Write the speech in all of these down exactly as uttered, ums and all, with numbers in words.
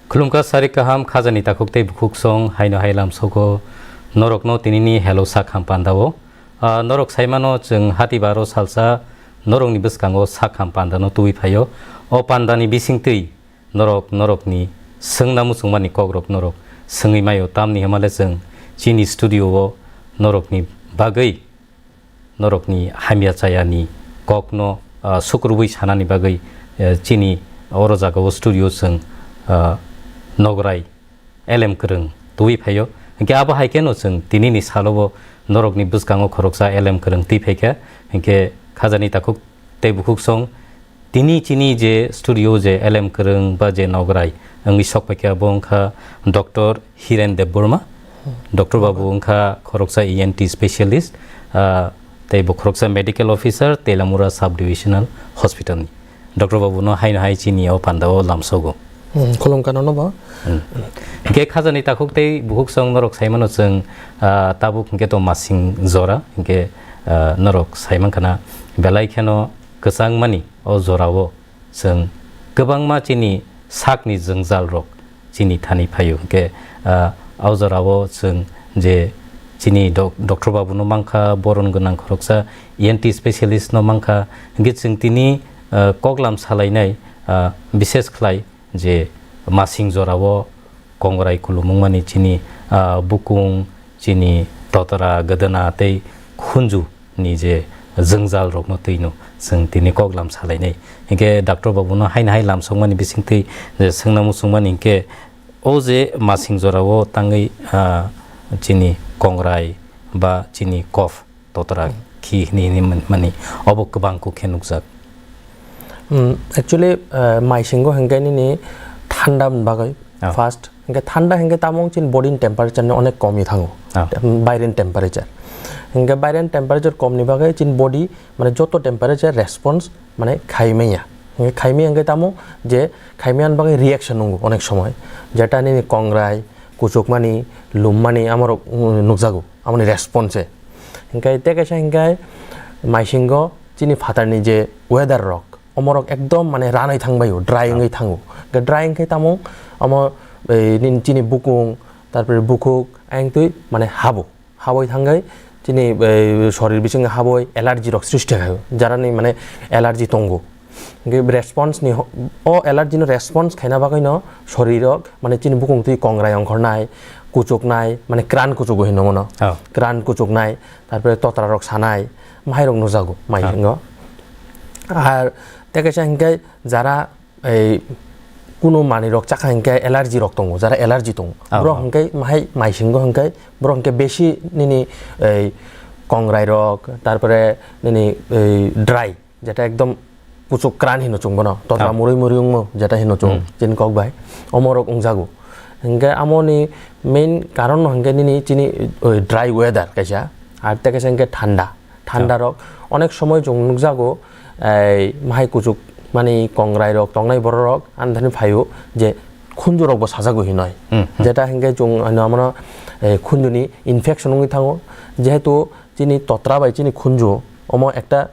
Khulumkha sari kaham khajani takhuk tei bukhuk song haino hai lamsogo norokno tinini hello sak ham pandao. Ah, norok saimano chwng hati baro salsa norokni bwskango sak ham pandano tubui phaio. O pandani bisingtwi norok norokni swngna muchungmani kokrok norok swngwi maio, tamni hwnmale chwng chini studio o norokni bagwi norokni hamya chayani kokno, ah, sukrubui sanani bagwi, eh, chini oro jagao studio chwng, ah, nograi L M Kwrwng tubui phaio. Hinkhe abo hai kheno chwng tinini salobo norokni bwskango khoroksa L M Kwrwng twi phaikha. Hinkhe khajani takhuk tei bukhuk song tini chini je studio je L M Kwrwng ba je nograi wngwi sok paikha, abo wngkha Doctor Hiren Debbarma. Doctor babu wngkha khoroksa E N T specialist, ah, tei bo khoroksa medical officer Telamura Sub Divisional Hospital ni. Doctor babu no haino hai chini o pandao lamsogo. Hmm, khulumkha nono bo. Hmm. Hinkhe khajani takhuk tei bukhuk song norok saimano chwng, ah, tabuk hinkhe to masing jora, hinkhe, ah, norok saimankha na belai kheno kwchangmani o jorao chwng kwbangma chini sakni jwngjal rok chini thani phaio. Hinkhe, ah, o jorao chwng je chini doc-, doctor babu no mankha, boron gwnang khoroksa E N T specialist no mankha, hinkhe chwng tini, ah, koklam salainai, ah, bishes khlai je masing jorao kongrai kulumung mani chini, ah, bukung, chini totora, gwdwna tei khunju ni je jwngjal rokno twino chwng tini koklam salainai. Hinkhe doctor babu no haino hai lamsokmani bisingtwi je swngna muchungmani hinkhe o je masing jorao tangwi, ah, chini kongrai ba chini cough totra khi hini hini man-, mani obo kwbang kuk khe nukjak. Hmm, actually, eh, maisingo hinkhe nini thanda ni bagwi. Ah. First, hinkhe thanda hinkhe tamo chini body ni temperature ni onek kom ye thango. Ah. Tem-, baire ni temperature. Hinkhe baire ni temperature kom ni bagwi chini body, mane, joto temperature response, mane, khai manya. Hinkhe khai manya hinkhe tamo je khai manya ni bagwi reaction nungo onek somoy. Jeta nini kongrai, kuchukmani, lummani, amorok, mm, nukjago. Amoni response se. Hinkhe tei kaisa hinkhe maisingo chini phatarni je weather rok, omorok ekdom, mane, ranai thangbaio, dry wngwi thango. Hinkhe dry wngkhe tamo omo, ei, nini chini bukung, tarpore bukhuk, ayang twi, mane, habo. Haboi thangwi chini, ei, sorir bisingo haboi allergy rok srishti khaio, jarani, mane, allergy tongo. Hinkhe response ni ho-, o allergy no response khaina bagwi no sorirok, mane, chini bukung twi kongrai ongkhornai, kuchuknai, mane, kran kuchugo hinwi mano. Oh. Kran kuchuknai, tarpore totra rok sanai, mahairok nukjago maisingo. Ar tei kaisa hinkhe jara ei kunu manwi rok chakha hinkhe allergy rok tongo, jara allergy tongo. Oh, borok oh. Hinkhe mahai maisingo hinkhe borok hinkhe besi nini ei kongrai rok, tarpore nini ei dry, jeta ekdom kuchuk kran hino chwng bono, totra Ah. murui murui wngmo jeta hino chwng, Hmm. chini kok bai, omorok wngjago. Hinkhe amoni main karon no hinkhe nini chini, oi, dry weather kaisa, ar tei kaisa hinkhe thanda. Thanda Ah. rok onek somoy chwng nukjago, ei, mahai kuchuk mani kongrai rok tongnai borok rok ani thani phaio je khunju rok bo sajago hinoi. Hmm, hmm. Jeta hinkhe chwng ano amano, ei, khunju ni infection wngwi thango, jehetu chini totra bai chini khunju omo ekta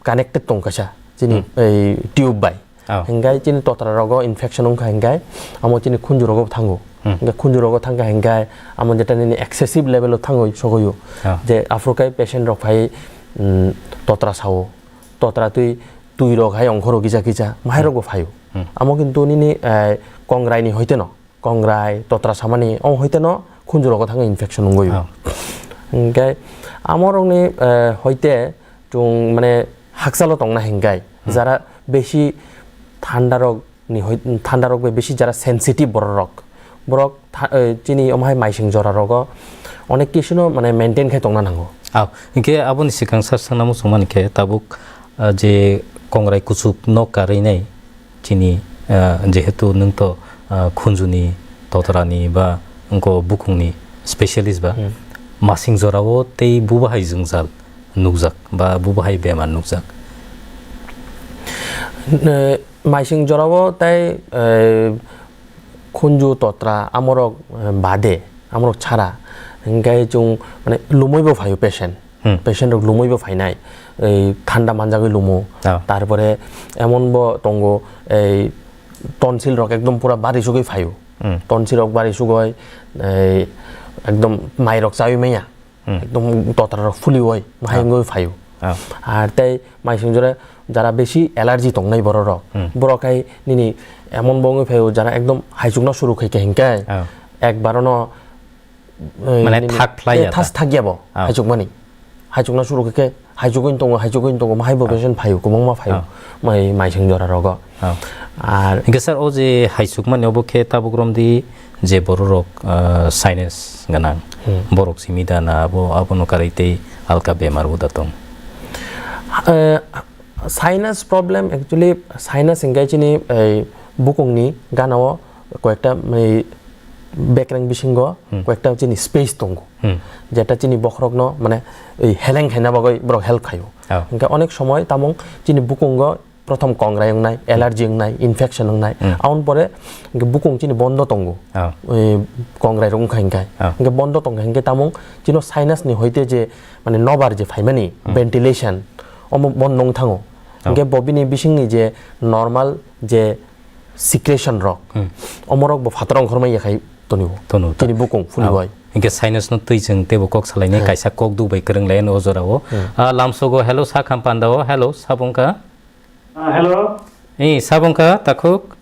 connected tong kaisa chini Hmm. ei tube bai. Oh. Hinkhe chini totra rogo infection wngkha hinkhe amo chini khunju rogo thango. Hmm. Hinkhe khunju rogo thangkha hinkhe amo jeta nini excessive level o thangwi sogoyo. Oh. Je aphuru khe patient rok phai, mm, totra sao. Totra twi, twi rok hai ongkhoro kisa kisa, mahai rok bo phaio. Hmm. Amo kintu nini, eh, kongrai ni hoite no. Kongrai, totra samani, o hoite no khunju rogo thangwi infection wngwi. Oh. Hinkhe amo rokni, eh, hoite chwng mane hakchalo tongna hinkhe Hmm. jara besi thanda rok ni hoi, thanda rok bai besi jara sensitive borok rok. Borok tha-, eh, chini omo hai maising jora rogo onek kisu no mane maintain khai tongna nango. Ah, hinkhe aboni swkang sar sana muchung mani khe tabuk, ah, je kongrai kuchuk no karwi nai, chini, ah, jehetu nwng to, ah, khunjuni, totrani ba wngko bukungni specialist ba, Hmm. masing jorao tei bubo hai jwngjal nukjak ba bubo hai bemar nukjak? Eh, maising jorao tei, eh, khunju totra amorok, eh, bade, amorok chara, hinkhe chwng mane lumui bo phaio patient. Hmm. Patient rok lumui bo phainai, ei thanda manjagwi lumo. Ah. Tarpore emon bo tongo, ei tonsil rok ekdom pura bari sugwi phaio. Hmm. Tonsi rok bari sugoi, ei, ekdom mai rok chawi maya. Hmm. Ekdom totra rok fuli oi, mahai Ah. wngwi phaio. Ah. Ar tei maising jora jara besi allergy tongnai borok rok. Hmm. Borok hai nini emon bo wngwi phaio jara ekdom haichukna suru khai khe hinkai. Ah. Ekbar no, eh, Mane nini, thak phlai eh, ya thas ta? Thak ya bo, Ah. haichukmani. Haichukna suru khe, haichugwi tongo, haichugwi tongo, mahai bo Ah. patient phaio, kwbangma phaio, Ah. mai, maising jora rogo. Ah. Ar Hingke sir, o je haichukmani obo khe tabuk romdi je bororok, ah, sinus gwnang, Hmm. borok simi da na abo, abono karwi tei alka bemar bo da tong? Eh, sinus problem, actually, sinus hingke chini, ei, bukungni ganao koyekta, ei, bekreng bisingo Hmm. koyekta chini space tongo. Hmm. Jeta chini bokhorokno, mane, ei heleng khaina bagwi borok help khaio. Oh. Hingke onek somoy tamung chini bukungo prothom kongrai wngnai, allergy wngnai, infection wngnai. Hmm. Aboni pore hingke bukung chini bondo tongo. Oh. Ei kongrai rok wngkha hingke. Oh. Hingke bondo tongkha hingke tamung chino sinus ni hoite je mane nobar je phaimani Hmm. ventilation omo bondo wng thango. Oh. Hingke bo bini bisingni je normal je secretion rok, Hmm. omorok bo phataro ongkhormai yakhai tonio. Tono ta. Chini bukung fuli Ah, bai. Hingke sinus no twi chwng teibo kok salainai Hmm. kaisa kok duk bai kwrwng lai o jorao. Hmm. Ah, lamsogo hello sakham pandao hello sabongkha. Ah, hello. Eh, sabongkha takhuk.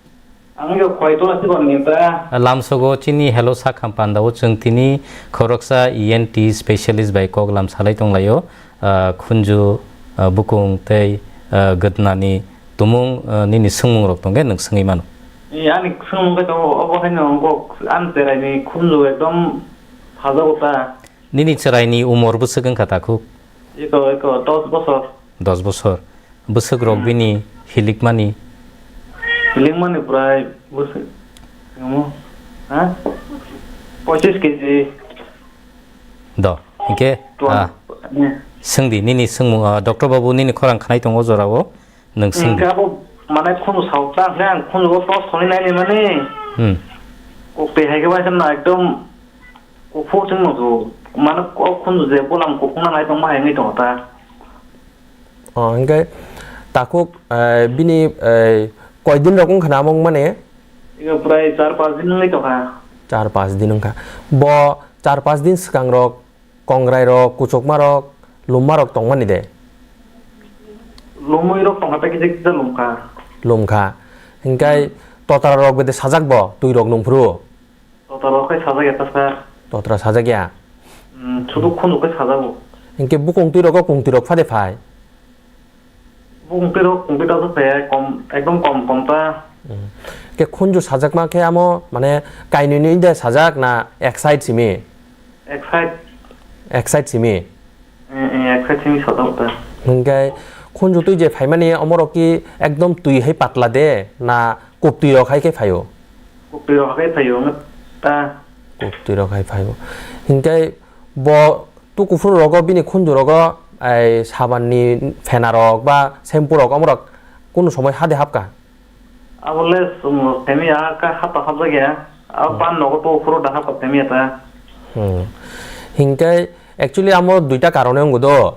Ang yo khoi to asi boni ta. Ah, lamsogo chini hello sakham pandao chwng tini khoroksa E N T specialist bai kok lam salai tonglaio. Ah, khunju, ah, bukung tei, ah, gwnani tumung, ah, nini swngmung rok tongkhe nwng swngwi mano. Eh, ani swngmung khe tongo, obo haino kok ani cheraini khunju ekdom sajago ta. Nini cheraini umor bwswk wngkha takhuk? Eko, eko, dos bosor. Dos bosor. Bwswk rok Hmm. bini hilikmani? Hilikmani prai bwswk, omo, ha? Pochis kg. Do, hingke, Tuan. Ah, Hmm. swngdi, nini swngmung, ah, doctor babu nini khorang khnai tongo jorao, nwng swngdi. Hingke abo, mane, khunu sao ta, hingke ang khunu o tos thoni naini mani. Hmm. Kok twi hai khe bai na ekdom kuphur chwng no ju, mane, o khunu je bolam kuphur na nai tongma hai wngwi tongo ta. Oh, hingke takhuk, eh, bini, eh, koi din rok wngkha na omo wngmani? Ego prai char pas din wngwi tongkha. Char pas din wngkha. Bo char pas din swkang rok, kongrai rok, kuchukma rok, lumma rok tongmani de? Lumwi rok tongkha, ta kisa kisa lumkha. Lumkha. Hingke Hmm. totra rok bede sajak bo, twi rok nungphuru? Totra rok khai sajak ya ta sir. Totra sajak ya? Hmm, sudu khunu khai sajago. Hingke bukung twi rogo kung twi rok phade phai? Bukung twi rok kung twi ta phai, kom, ekdom kom, kom ta. Hmm. Ke khunju sajakma khe amo, mane, kainwi nwi de sajak na ek side simi? Ek side. Ek side simi? Eh, eh, ek side simi sajak ta. Hingke khunju twi je phaimani omorok ki ekdom twi hai patla de na kuptwi rok hai khe phaio? Kuptwi rok hai phaio, wng ta. Kuptwi rok hai phaio. Hingke bo tu kuphuru rogo bini khunju rogo ai saban ni phena rok ba shampoo rok omorok kunu somoi hade hapka? Abole, um, temi ya ka hapa hapjak ya. Abo Hmm. pan nogo to phuru da hapa temi ya ta. Hmm. Hingke actually amo duita karone wngwi do.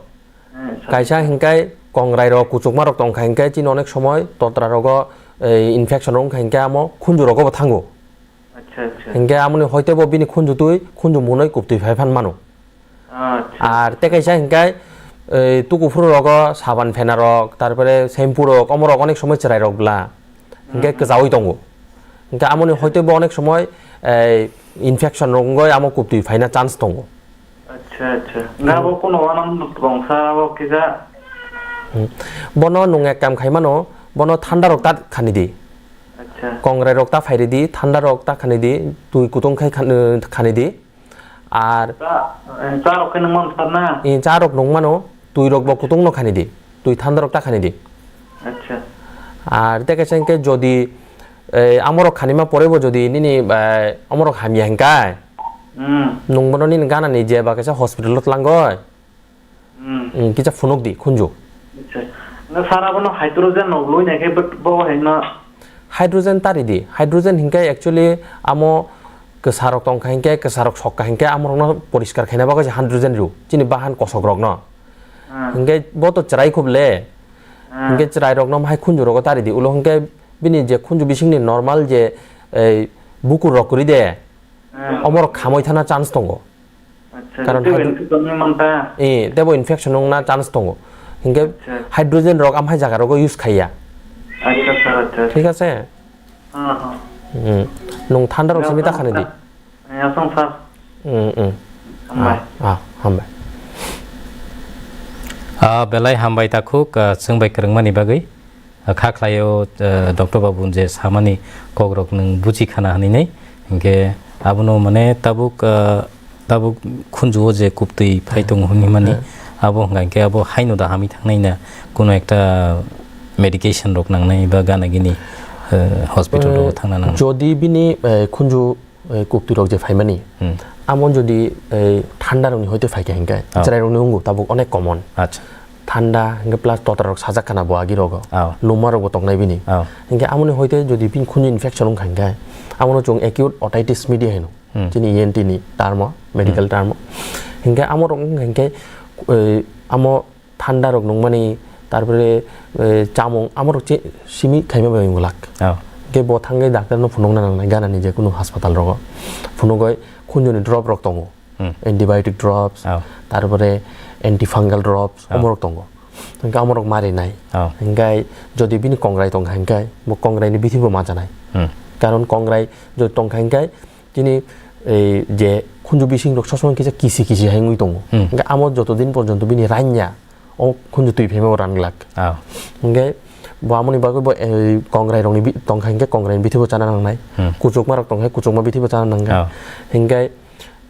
Hmm, Kaisa hingke kongrai rok kuchukma rok tongkha hingke chini onek somoi totra rogo, eh, infection rok wngkha hingke amo khunju rogo bo thango. Acha, acha. Hingke amoni hoite bo bini khunju twi, khunju munoi kuptwi phai phan mano. Acha. Ar tei kaisa hingke, eh, tukuphuru rogo saban phena rok, tarpore shampoo rok, omo rok onek somoi chwrai rok bla. Hingke Hmm. kwchaui tongo. Hingke amoni hoite bo onek somoi, eh, infection rok wngoi amo kuptwi phaina chance tongo. Acha, acha. Nga Hmm. bo kuno wanang rongsa bo kisa. Hmm. Bono nung ek kam khai mano, bono thanda rok ta khani di. Acha. Kongrai rok ta phai ri di, thanda rok ta khani di, twi kutung khai khan-, khani di. Ar Cha, eh, cha rok khe nung man sar na? Eh, cha rok nung mano, twi rok bo kutung no khani di, twi thanda rok ta khani di. Acha. Ar tei kaisa hingke jodi, eh, amo rok khani ma pore bo jodi nini, eh, amo rok hamya hingkai, Hmm. nung bono nini gana ni je ba kaisa hospital o tlangoi. Hmm. Hmm, kisa phunuk di, khunju. Acha. Na sara bono hydrogen no lui nai khe bo, bo hai no. Hydrogen tari di. Hydrogen hingke actually amo kwsa rok tongkha hingke, kwsa rok sokka hingke amo rokno poriskar khaina bagwi se hydrogen rw. Chini bahan kosok rokno. Hmm. Hingke bo to chwrai khub le. Hmm. Hingke chwrai rokno hai khunju rogo tari di. Ulo hingke bini je khunju bisingni normal je, ei, bukur rok kwrwi de, hmm, omorok khamwi thana chance tongo. Acha, karon tebo hydro-, infection wngwi manta. Eh, tebo infection wngna chance tongo. Hinkhe acha, hydrogen rok amhai jaga rogo use khaiya. Acha, sir, acha. Thik ase? Ha, ha. Hmm. Nwng thanda rok simi ta khani di. Ya, song, sir. Hmm, hmm. Hambai. Ah, ah, hambai. Ah, belai hambai takhuk, ah, chwng bai kwrwngmani bagwi. Ah, kha khlaio, ah, Doctor Babu je samani kokrok nwng buji khana hwnwi nai. Hinkhe abono mane tabuk, ah, tabuk khunjuo je kuptwi phai tongo hwnwi mani. Hmm. Abo hwnka hinkhe abo haino da hamwi thangnai na, kuno ekta medication rok nangnai ba gana gini, ah, hospital rogo thangna nangnai. Jodi bini, eh, khunju eh, kuptwi rok je phaimani, hmm, amo jodi, eh, thanda rokni hoite phaikha hinkhe, oh, chwrai rokni wngo tabuk onek common. Acha. Thanda hinkhe plus totra rok sajak khana bo agi rogo. Oh. Luma rok bo tongnai bini. Oh. Hinkhe amoni hoite jodi bini khunju infection wngkha hinkhe, amono chwng acute otitis media hino. Hmm. Chini E N T ni term o, medical, hmm, term o. Hinkhe amo rok wngkha hinkhe, eh, amo thanda rok nungmani, tarpore, eh, chamung, amorok che-, simi khaima bai wngwlak. Oh. Hwnkhe bo thangwi doctor no phunukna nangnai, ganani je kunu hospital rogo. Phunugwi khunjoni drop rok tongo. Hmm. Antibiotic drops, oh, tarpore antifungal drops, oh, omorok tongo. Hwnkhe amorok marinai. Oh. Hwnkhe jodi bini kongrai tongkha hwnkhe bo kongrai ni bithi bo majanai. Hmm. Karon kongrai jodi tongkha hwnkhe chini, eh, je khunju bising rok sob somoi kisa kisi kisi hai wngwi tongo. Hmm. Hwnkhe amo joto din porjonto bini ranya o khunju twi phaima o ran glak. Ah. Hwnkhe bo amoni bagwi bo, eh, kongrai rokni bi-, tongkha hwnkhe kongrai ni bithi bo chana nangnai. Hmm. Kuchukma rok tongkha kuchukma bithi bo chana nangnai. Ah. Hwnkhe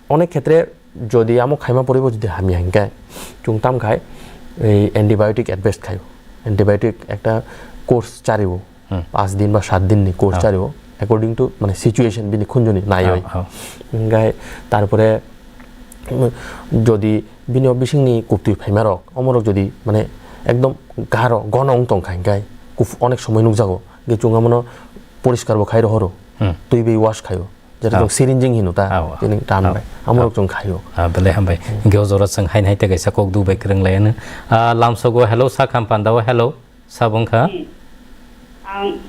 onek khetre jodi amo khaima poribo jodi hamya hwnkhe chwng tamkhai, eh, antibiotic advice khaio. Antibiotic ekta course chario. Hmm. Paanch din ba saat din ni course, oh, chario, according to, mane, situation bini khunjoni naiwi. Oh, oh. Hingkhe tarpore, mm, jodi bini o bisingni kuptwi phaima rok, omo rok jodi, mane, ekdom garo gono wng tong kha hingkhe kuf-, onek somoi nukjago, hingkhe chwng omono poriskar bo khai rohoro, hmm, twi bai wash khaio. Jeto, oh, chwng syringing hino ta, oh, oh, tini tam, oh, bai. Amo rok, oh, chwng khaio. Ah, belai hambai. Hmm. Hingkhe o jora chwng haino hai tei kaisa kok duk bai kwrwng lai anw. Ah, lamsogo hello, sakham pandao hello, sabo wngkha. Hmm. Ang,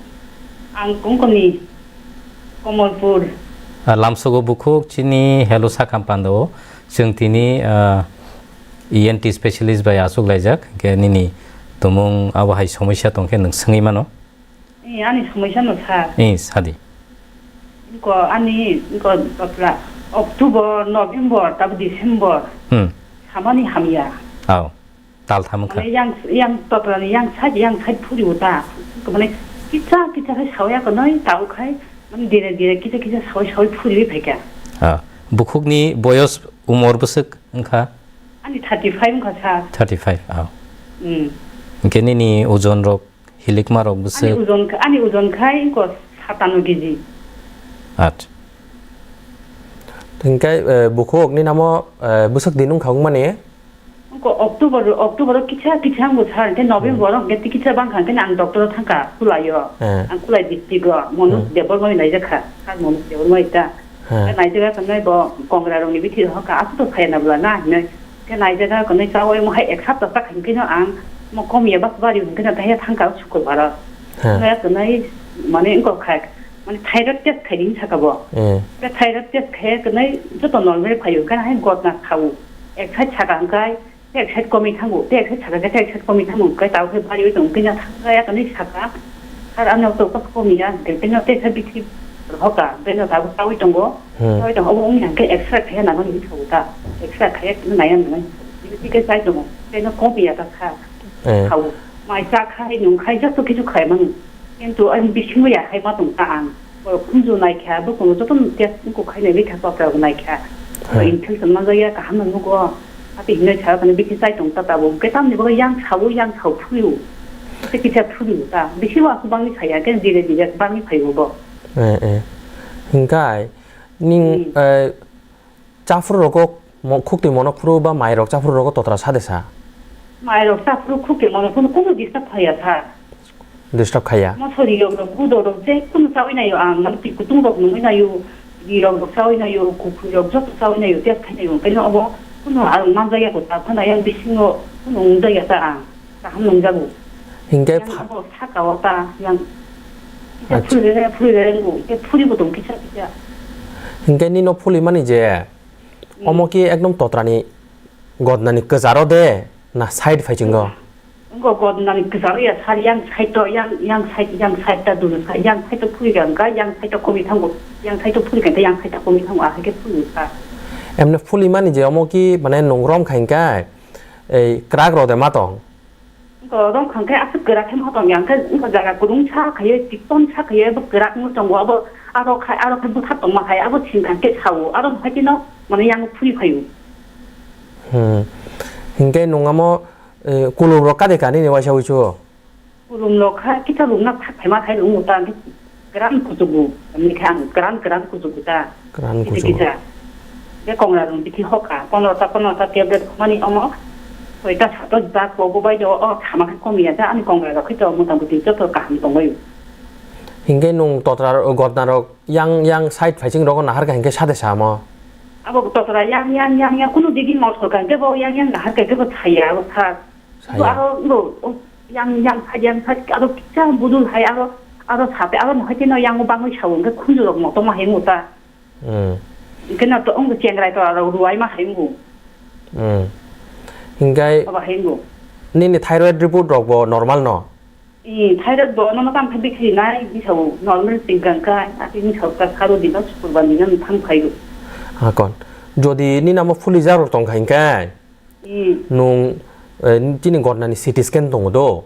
ang Kongkoni, Komolpur. Ah, lamsogo bukhuk chini hello sakham pandao. Chwng tini, ah, E N T specialist bai achuk laijak. Hingkhe nini tumung abo hai somosya tongkhe nwng swngwi mano. Eh, ani somosya no, sir. Eh, sadi. Ko ani ko totla October, November, tabo December. Hmm. Samani hamya. Aw. Tal tham wngkha. Mane yang, yang totla ni yang side, yang side phuri uta. Ko mane kicha kicha khai sawya ko noi tau khai. Mane dire dire kicha kicha sawi sawi phuri phaikha. Ah. Bukhuk ni boyos umor bwswk wngkha? Ani thirty five wngkha, sir. Thirty five, aw. Hmm. Hingkhe nini ojon rok? Hilikma rok bwswk? Ani ojon kha-, ani ojon khai ko satano kg. Acha. Hingkhe, eh, bukhuk ni namo, eh, bwswk din wngkha wngmani? Ko October, October o kisa, kisa wngkha sir, hingkhe November o, hmm, hingkhe kisa bangkha, hingkhe ang doctor o thangkha, Khulai o. Eh. Ang Khulai district o, Manoj, hmm, Debbarma bai naijakha, sir Manoj Debbarma bai ta. He. Khe naijak khe nai bo kongra rokni bithi rok kha, aswk to phaiya na bwla na hinwi. Khe naijak khe nai chaui mo hai ek sapta chak hinkhe no ang mo kom ya bas bari hinkhe no thangya thangka o sukrubaro. He. Khe nai mane wngkok kha, mane thyroid test khaidi hinwi saka bo. Eh. Khe thyroid test khaiya khe nai joto normal phaio, khe hai gotna sao. Ek side saka hwnkhe Tek side komwi thango, tek side saka khe tek side komwi thango, hwnkhe tabuk khe bari oi tongo, khe no thangkha ya, khe nai saka, sir, ano to kok komwi ya, hwnkhe khe no tek side bithi rohoka, hwnkhe no tabuk chaui tongo, hmm, chaui tongo, obo wngya hwnkhe X-ray khaiya nangmani hinwi sago ta, X-ray khaiya khe naiya nangmani hinwi sago, bithi khe chai tongo, khe no komwi ya ta kha, eh, khaui, mai cha khai, nung khai, joto kichu khai mano. Kintu ayang bisingo ya hai ma tong ta ang. Borok khunju nai kha, bukungo jotono test wngkok khai nai rikha, chopra rok nai kha. Borok, hmm, infection manjak ya, kaham no nugo. Ati hinwi sa khe bithi chai tong ta tabuk. Hwnkhe tamni bagwi yang sao, yang sao phuru. Kisa kisa phuru ta. Bisi bo aswk bangwi saya, khe dire dire bangwi phaio bo. Eh, eh. Hwnkhe ning, hmm, eh, Chaphuru rogo mo-, khuktwi monok phuru ba mai rok chaphuru rogo totra sa de sa? Mai rok chaphuru khuktwi monok phuru kunu disturb phaiya sa. Disturb khaiya? Mosori rok, rok, gudo rok je kunu chawi nayo ang, mane twi kutung rok nungwi nayo, ri rok, rok chawi nayo, kukhwi rok joto chawi nayo, test khai nayo, khe obo kunu ang manjaya ko ta, phano yang bisingo kunu nungjakya ta ang. Kaham nungjago. Hingke yang pha- abo saka o ta yang. Acha. Phuri rere, phuri rere ngu, e phuri bo tong kisa kisa. Hinkhe nino phuli mani je, hmm, omo ki ekdom totrani godnani kwcharo de, na side phai chingo? Ngo godnani kwcharo ya sar yang side to, yang, yang side, yang side ta dulu sa, yang side to phuri ga, yang side to komi thango, yang side to phuri ga, yang side to komi thango, ahai khe phuri sa. Emne phuli mani je omo ki mane nung rom khain kai, ei krak ro de ma tong? Wngkha, rom kha hwnkhe aswk kwrak khe ma tong ya, hwnkhe wngkha jaga kwrwngsa khaiwi, chikonsa khaiwi, abo kwrak wng tongo, abo aro khai, aro khai bwthar tongma hai, abo singkha hwnkhe sao, aro hai kheno mane yang phuri phaio. Hmm. Hinkhe nwng amo, eh, kulum rok kade kani ni waisa uichu? Kulum rok kha, kisa rwngna thak phaima hai rwngmung ta, hwnkhe kwran kuchugo, hwnkhe ang kwran kwran kuchugo ta. Kwran kuchugo. Kisa kisa. Be kongra rong bithi hoka, konrota konrota tablet mani omo. Soita sato jak bo bo bai do, o khama khe komiya ja, ani kongra rok khe to mota moti joto kaham tongoi. Hinkhe nung totra ro-, gotna rok yang, yang side phaising rogo nahar kha hinkhe sade samo. Abo totra yang, yang, yang, yang, kunu digi mol sorkar khe bo yang, yang nahar khe bo thaya, abo sa. Saya. Aro ngo, o, yang, yang side, yang side, aro kisa budul hai, aro, aro sate, aro mohai tino yang bangwi sao, hwnkhe khunju rok motoma hai muta. Hmm. Hwnkhe na to, wng chengrai to aro ruwai ma hai ngo. Hmm. Hingkai. Aba hai ngo. Nini thyroid report rok bo normal no? I, thyroid bo no, no kam khe bikhi nai, bisao normal singkang kai, ati bisao ta saro dino, sukurban dino, thang phaio. Hakon. Jodi nini amo phuli jarok tong kha hingkai. Hmm. Nung, eh, chini gotnani C T scan tongo do.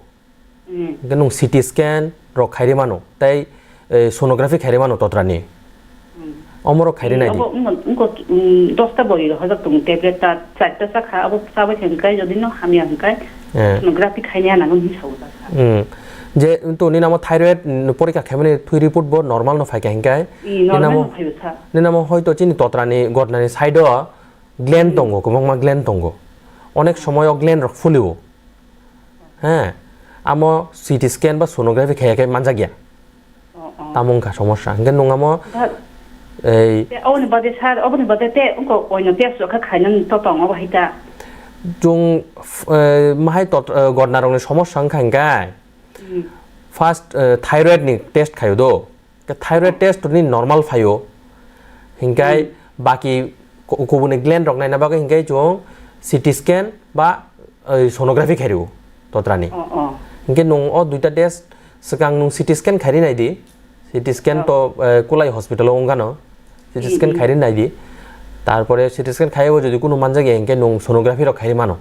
Hmm. Hingke nung C T scan rok khairi mano, tei, eh, sonography khairi mano totrani. Hmm. Omorok khairi Hmm, naidi. Abo wngkha, wngkha, hmm, dosta bori rok hojak tongo, tablet ta charta chakha, abo chabai khe hingkai, jodi no hamya hingkai, Eh. sonography khaina nango hinwi sao ta sa. Hmm. Je, to nini amo thyroid, mm, porikha khaimani thui report bo normal no phaikha hingkai. Hmm, Nini normal amo, no phaio sa. Nini amo hoito chini totrani gotnani side o, Gland Hmm. tongo, kwbangma gland tongo. Onek somoy o gland rok phulio. He, amo C T scan ba sonography khaiya khe manjak ya. Oh, oh. Tamo wngkha somosa. Hingke nung amo Da- ei Te oboni bade sir, oboni bade te wngkha oino test rok khe khainani to tongo bo hai ta. Chung, eh, mahai tot-, eh, gotna rokni somosa wngkha hingkai. Hmm. First, eh, thyroid ni test khaio do. Khe thyroid test ni normal phaio. Hinkai Hmm. baki ku-, kubuni gland rok naina bagwi hinkai chwng C T scan ba, oi, sonography khairwo totrani. Oh, oh. Hinke nung o duita test swkang nung C T scan khairi naidi. C T scan Oh. to, eh, Kulai hospital o wngkano. C T scan Hmm, hmm. khairi naidi. Tarpore C T scan khaiwi jodi kunu manjak ya hinke nung sonography rok khairi mano.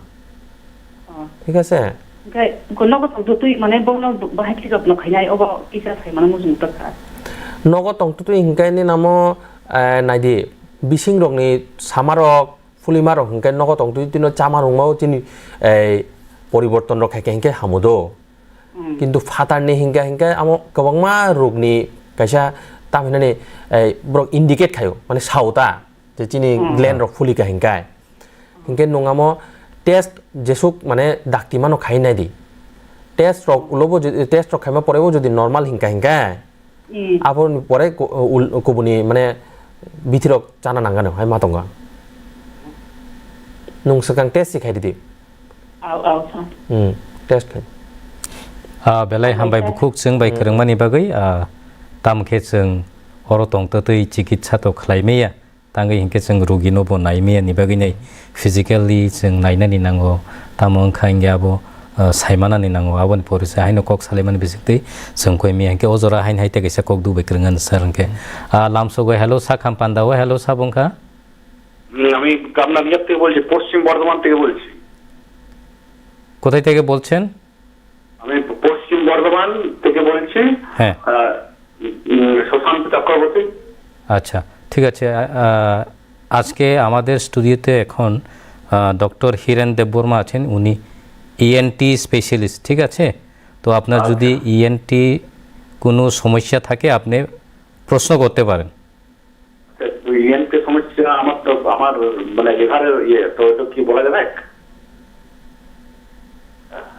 Oh. Thik ase? Hingke, ko nogo tong twi mane bono bahai khe jotno khainai, obo kisa sai mano mujung tokha. Nogo tong twi hingke ni namo, eh, naidi, bising rokni sama rok, fulima rok hingke nogo tong twi tino chama rwngmao chini, eh, poriborton rok khaikhe hingke hamu do. Hmm. Kintu phatar ni hingke hingke amo kwbangma rokni kaisa tam hinani, eh, borok indicate khaio, mane sao ta. Je chini Hmm. gland rok phuli ka hingkai. Hingke nung amo test jesuk mane dakti mano khai nai di. Test rok ulo bo jodi, test rok khaima pore bo jodi normal hingka hingkai. Hmm. Abo ni pore ku-, ul-, kubuni mane bithi rok chana nangano hai ma tongo. Nung swkang test si khai di. Au, au, sa. Hmm. Test khai. Ah, belai Hambai hambai sa. Bukhuk chwng bai Hmm. kwrwngmani bagwi, ah, tam khe chwng oro tong twtwi chikitsa to khlai maya. Tangwi hinkhe chwng rugino bo nai maya ni bagwi nai physically chwng nainani nango, tamo wngkha hinkhe abo, ah, saimanani nango, aboni pore se haino kok salaimani bisingtwi chwng koi maya hinkhe o jora haino hai tei kaisa kok duk bai kwrwngani sir hinkhe. Ah, lamsogwi hello sa kham panda o, hello sabo wngkha? হুম, আমি আপনার ইয়ে থেকে বলছি, পশ্চিম বর্ধমান থেকে বলছি। কোথায় থেকে বলছেন? আমি পশ্চিম বর্ধমান থেকে বলছি। হ্যাঁ। আহ, উম, সুশান্ত চক্রবর্তী। আচ্ছা, ঠিক আছে। আ, আ, আজকে আমাদের স্টুডিওতে এখন, আ, ডক্টর হিরেন দেববর্মা আছেন, উনি ইএনটি স্পেশালিস্ট, ঠিক আছে? তো আপনার আচ্ছা। যদি ইএনটি কোনো সমস্যা থাকে, আপনি প্রশ্ন করতে পারেন। আচ্ছা, ইএনটি সমস্যা আমার তো, আমার মানে লিভারের ইয়ে, তো এটা কি বলা যাবে?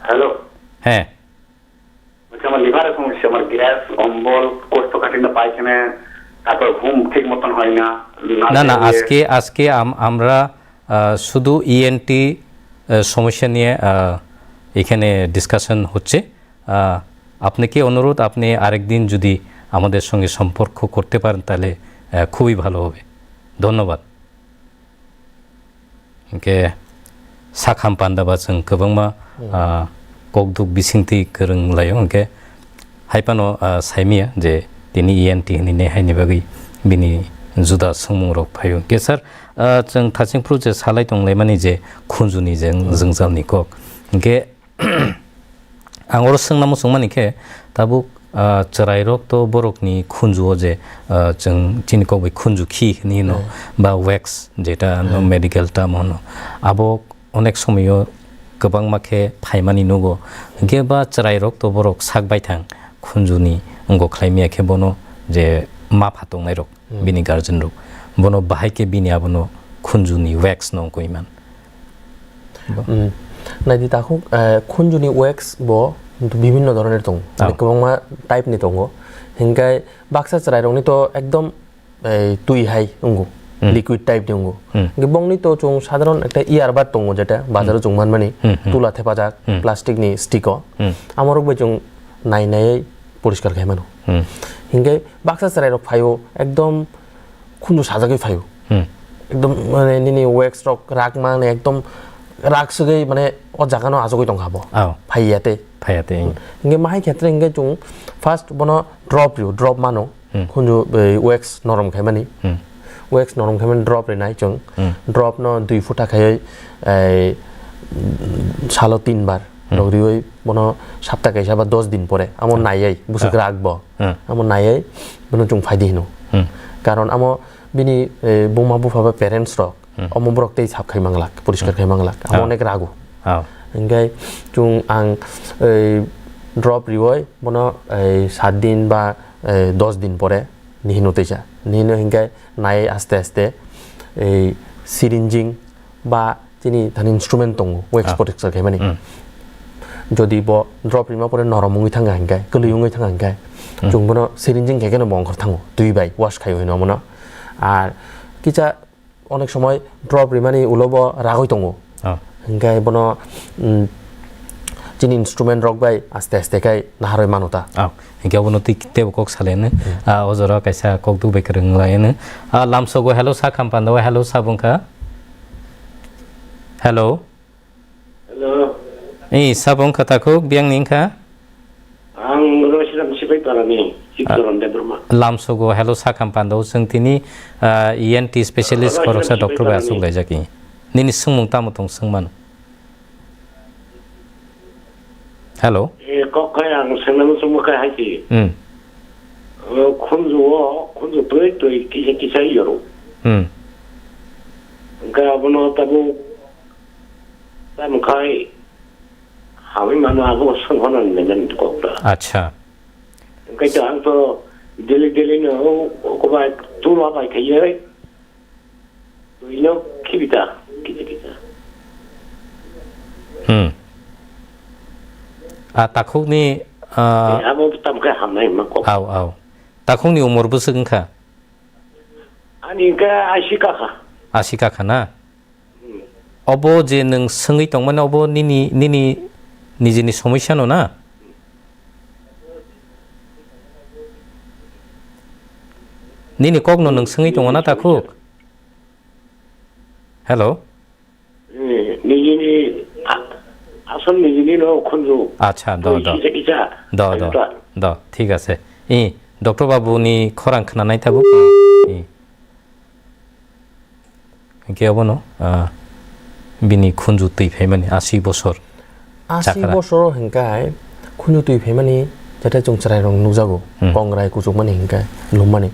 হ্যালো? হ্যাঁ। বলছি, আমার লিভারের সমস্যা, আমার গ্যাস, অম্বল, কোষ্ঠকাঠিন্য, পায়খানা, তারপর ঘুম ঠিক মতন হয় না, না, না, নার্ভের ইয়ে। আজকে, আজকে আম-, আমরা, আহ, শুধু ইএনটি, আহ, সমস্যা নিয়ে, আহ, এখানে ডিসকাশন হচ্ছে। আহ, আপনাকে অনুরোধ, আপনি আরেকদিন যদি আমাদের সঙ্গে সম্পর্ক করতে পারেন, তাহলে, আহ, খুবই ভালো হবে। ধন্যবাদ। Hinkhe sakham panda ba chwng kwbangma, Hmm. ah, kokduk bisingtwi kwrwng laio, hinkhe hai phano, ah, saimaya je tini E N T hinwi ne haini bagwi bini juda swngmung rok phaio. Hinkhe sir, ah, chwng thaching phuru je salai tonglaimani je khunjuni je Hmm. jwngjalni kok. Hinkhe ang oro swngna muchungmani khe, tabuk, ah, chwrairok to borokni khunju-o je, ah, chwng chini kok bai khunju khi hinwi hino, Hmm. ba wax, jeta no Hmm. medical term hono, abo onek somoyo kwbangma khe phaimani nugo. Hinkhe ba chwrairok to borok sak baithang khunjuni wngkok khlai maya khe bono je ma pha tongnairok, Hmm. bini guardian rok, bono bahai khe bini abono khunjuni wax no wngkoi man. Bo. Hmm. Naidi takhuk, eh, khunjuni wax bo bibhinno doroner tongo. Mane Oh. kwbangma type ni tongo. Hinkhe baksa chwrairokni to ekdom, eh, twi hai wngo, Hmm. liquid type ni wngo. Hmm. Hinkhe bongni to chwng sadharon ekta earbud tongo, jeta bazaro Hmm. chwng manmani, Hmm, hmm. tula thepajak, Hmm. plastic ni stick o. Hmm. Amorok bai chwng nai nai poriskar khai mano. Hmm. Hinkhe baksa chwrairok phaio, ekdom khunju sajagwi phaio. Hmm. Ekdom, mane, nini wax rok rak mane ekdom rak swgwi, mane, o jaga no achugwi tongkha bo. Oh. Phaiya tei. Phaiya tei, hmm. Hinkhe mahai khetre hinkhe chwng first bono drop rio, drop mano. Hmm. Khunju, eh, wax norom khaimani. Hmm. Wax norom khaimani drop rinai chwng. Hmm. Drop no dui phuta khaiwi, eh, salo tin bar. Hmm. Rok riwi bono sapta kaisa ba dos din pore amo Hmm. naiwi bwswk Ah. rak bo. Hmm. Amo naiwi bono chwng phaidi hino. Hmm. Karon amo bini, eh, buma bupha ba parents rok Hmm. omo borok tei sap khai manglak, poriskar Hmm. khai manglak. Amo Ah. onek rago. Ah. Hinkhe chwng ang, eh, drop riwi bono, eh, sat din ba, eh, dos din pore nihino teisa. Nihino hinkhe nai aste aste, eh, syringing ba chini thani instrument tongo, wax Ah. poriskar khaimani. Hmm. Jodi bo drop rima pore norom wngwi thangkha hinkhe, kwlwi wngwi thangkha hinkhe, Hmm. chwng bono syringing khe kheno bo ongkhor thango, twi bai wash khai hino mono. Ar kisa onek somoi drop rimani ulo bo ragwi tongo. Ah. Hinkhe bono, mm, chini instrument rok bai aste aste khai naharwi mano ta. Ah. Hinkhe abono twi teibo kok salaino. Hmm. Ah, o jora kaisa kok duk bai kwrwng laino. Ah, lamsogo hello sa kham panda o hello sa bungkha. Hello. Hello. Eh, sa bungkha takhuk biyang ni wngkha? Ang Roshiram Sipaipara ni, Chiktoron Debbarma. Lamsogo hello sa kham panda o chwng tini, ah, E N T specialist Roshiram khoroksa doctor bai Sipaipara ni. Achuk laijak. Nini swngmung tamo tong swngmano? Hello? Eh, kok kai ang sengna muchungma kai hai si. Hmm. Eh, khunju o, khunju twi twi kisa kisa yoro. Hmm. Hingke abono tabuk tamo kai hamwi mano abo songhono nini kok da. Acha. Hingke to ang to daily daily no, o, o kobai tula bai khaiye. Ino khibita, kisa kisa. Hmm. A takhukni, a, eh, abo tam khe hamnai ma kok. Au, au. Takhukni umor bwswk wngkha? Ani khe asi kakha. Asi kakha na? Hmm. Obo je nwng swngwi tongmani, obo nini, nini nijini somosya no na? Nini kok no nwng swngwi tongo na takhuk? Hello? Eh, nijini, a-, asol nijini no khunju. Acha, do, do. Kisa, kisa. Do, do. Acha. Do, thik ase. I, Doctor Babu ni khorang khna nai tabuk. I. Hingke abono, ah, bini khunju twi phaimani asi bosor. Asi chakra. Bosoro hingke khunju twi phaimani jate chwng chwrai rok nukjago. Hmm. Kongrai kuchukmani hingke lummani.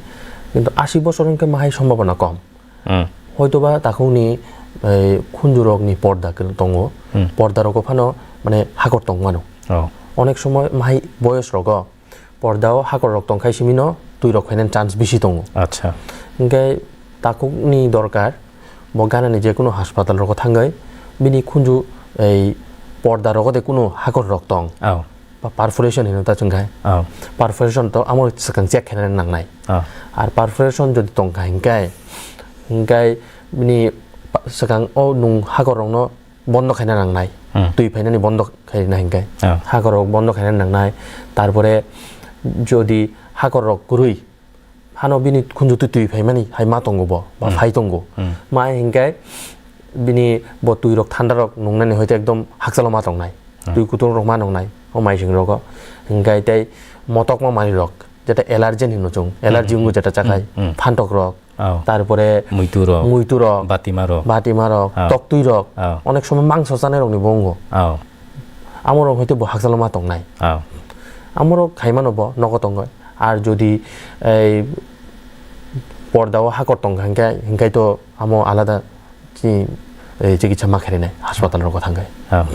Kintu asi bosor hingke mahai sombhabona kom. Hmm. Hoitoba takhukni, eh, khunjurokni porda kwrwng tongo. Hmm. Pordarokgo phano, mane, hakor tongmano. Oh. Onek somoy mahai boyosrogo pordao hakorrok tongkhai simino twirok phainani chance bisi tongo. Acha. Hinkhe takhukni dorkar, bo ganani jekunu haspatalrogo thangwi bini khunju, ei, pordarogo de kunu hakorrok tong. Oh. Ba perforation hino ta chwng khai. Oh. Perforation to amo swkang check khainani nangnai. Oh. Ar perforation jodi tong kha hinkhe, hinkhe bini pa-, swkang o nung hakorrokno bondo khaina nangnai. Hmm. Twi phainani bondo khaina hinkhe. Oh. Hakorrok bondo khaina nangnai. Tarpore jodi Hakor rok kwrwi. Hano bini khunju twi twi phaimani hai ma tongo bo, ba Hmm. phai tongo. Hmm. Ma hinkhe bini bo twi rok thanda rok nungnani hoite ekdom hakchalo ma tongnai. Hmm. Twi kutung rok ma nungnai, o maising rogo. Hinkhe tei motokma manwi rok, jeta allergen hino chwng, allergy Hmm. wngwi jeta chakhai, Hmm. Hmm. phantok rok, Oh. tarpore Muitu rok. Muitu rok, Batima rok. Batima rok, Oh. toktwi rok, Oh. onek somoi mangso chanai rokni bo wngo. Oh. Amorok hoite bo hakchalo ma tongnai. Oh. Amorok khaimano bo nogo tongoi. Ar jodi ei pordao hakor tongkha hinkhe, hinkhe to amo alada chi-, ei chikitsa ma khainai, hospital rogo thangkhe. Oh.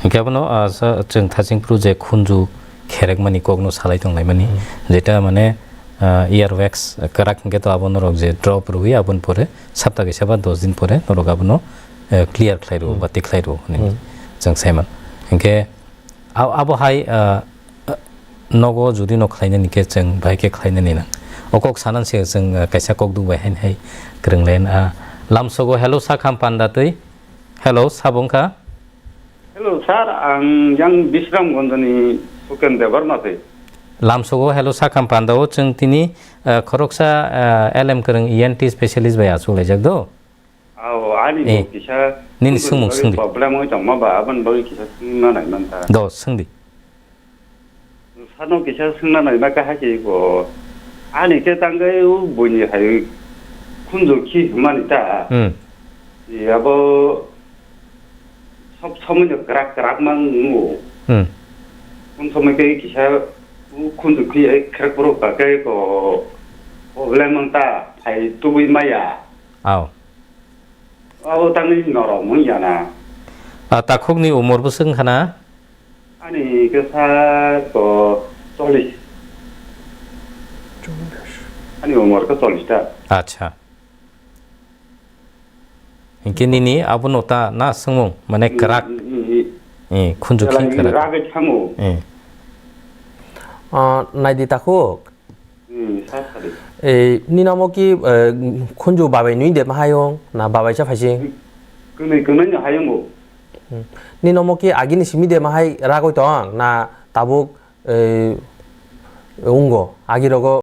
Hinkhe abono, ah, sa-, chwng thaching phuru je khunju kherekmani kokno salai tonglaimani, Hmm. jeta mane, ah, ear wax kwrak hinkhe to abo norok je drop rwui aboni pore sapta kaisa ba dos din pore norok abono, eh, clear khlai rwo Hmm. ba tikhlai rwo hinwi Hmm. chwng saiman. Hinkhe a-, abo hai, ah, nogo jodi no khlainani khe chwng bahai khe khlainani nang. O kok sanan se chwng, ah, kaisa kok duk bai hain hai kwrwng lai, ah, lamsogo hello sakham panda twi. Hello, sabo wngkha? Hello, sir, ang yang Bisramganjni Suken Debbarma se. Lamsogo hello sakham panda o chwng tini, ah, khoroksa, ah, L M kwrwng E N T specialist bai achuk laijak do. Ao, ani Eh, bo kisa nini swngmung swngdi. Problem oi tongma ba, aboni bagwi kisa swngna nai man ta. Do, swngdi. Sano kisa swngna nai ma kaha khe bo. Ani khe tangwi o buini hai khunju khi hwnmani ta. Hmm. E, abo sob somoi no kwrak kwrak ma wngo. Hmm. Kung somoi khe kisa o khunju khi hai khrak borok ba khe ko problem wng ta, phai tubui maya. Ao. Abo tangwi norok wng ya na. A, takhukni umor bwswk wngkha na? Ani khe sa ko chollish. Ani umor khe chollish ta. Acha. Hinkhe nini abono ta na swngmung, mane kwrak. Hmm, hmm, hmm, hmm. Eh, khunju Jalai khi kwrak. Ragwi thango. Eh. Ah, naidi takhuk. Hmm, sa sadi. Eh, nini omo ki, eh, khunju babai nwi de ma hayung, na babai cha phaising? Kwnwi kwnwi no hayung bo. Hmm. Nini omo ki agini simi de ma hai ragwi tong, na tabuk, eh, wnggo, agi rogo